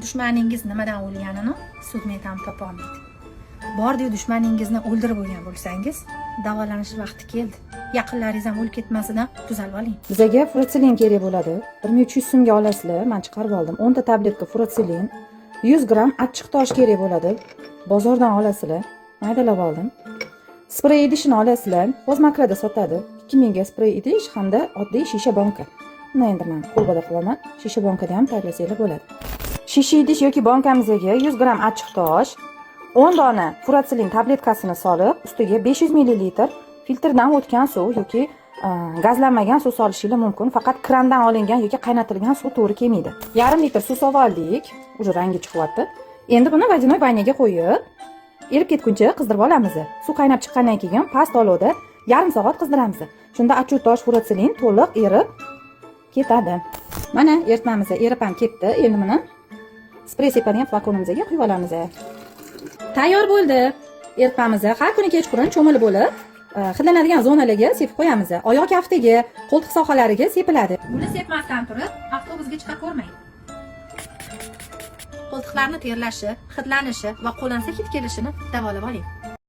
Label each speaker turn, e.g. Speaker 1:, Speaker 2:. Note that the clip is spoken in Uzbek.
Speaker 1: Dushmaningiz nimadan o'lganini sudmed ham topolmaydi. Bordiyu dushmaningizni o'ldirib bo'lgan bo'lsangiz, davolanish vaqti keldi. Yaqinlaringiz ham o'lib ketmasidan tuzalib oling.
Speaker 2: Bizaga furatsilin kerak bo'ladi. 1300 so'mga olasizlar, man chiqarib oldim. 10 ta tabletka furatsilin, 100 gramm achchiq tosh kerak bo'ladi. Bozordan olasizlar, maydalab oldim. Sprey idishini olasizlar, O'zmakrada sotadi. 2000 ga sprey idish hamda oddiy shisha bonka. Uni endi man qo'lbola qilaman. Shisha bonkada ham tayyorlasanglar bo'ladi. Shisha idish yoki bonkamizga 100 gramm achchiq tosh, 10 dona furatsilin tabletkasini solib, ustiga 500 ml filtrdan o'tgan suv yoki gazlanmagan suv solishinglar mumkin. Faqat krandan olingan yoki qaynatilgan suv to'g'ri kelmaydi. Yarim litr suv solib oldik, уже rangi chiqyapti. Endi buni водяной баня ga qo'yib, erib ketguncha qizdirib olamiz. Suv qaynab chiqqandan keyin past olovda yarim soat qizdiramiz. Shunda achchiq tosh, furatsilin to'liq erib ketadi. Mana, eritmamiz erib ham ketdi. Endi buni sprey sepadigan flakonimizga quyib olamiz. Tayyor bo'ldi eritmamiz. Har kuni kechqurun cho'milib bo'lib, hidlanadigan zonalarga sepib qo'yamiz. Oyoq kaftiga, qo'ltiq sohalariga sepiladi.
Speaker 1: Buni sepmasdan turib avtobusga chiqa ko'rmang. Qo'ltiqlarni terlashi, hidlanishi va qo'lansa hid kelishini davolab oling.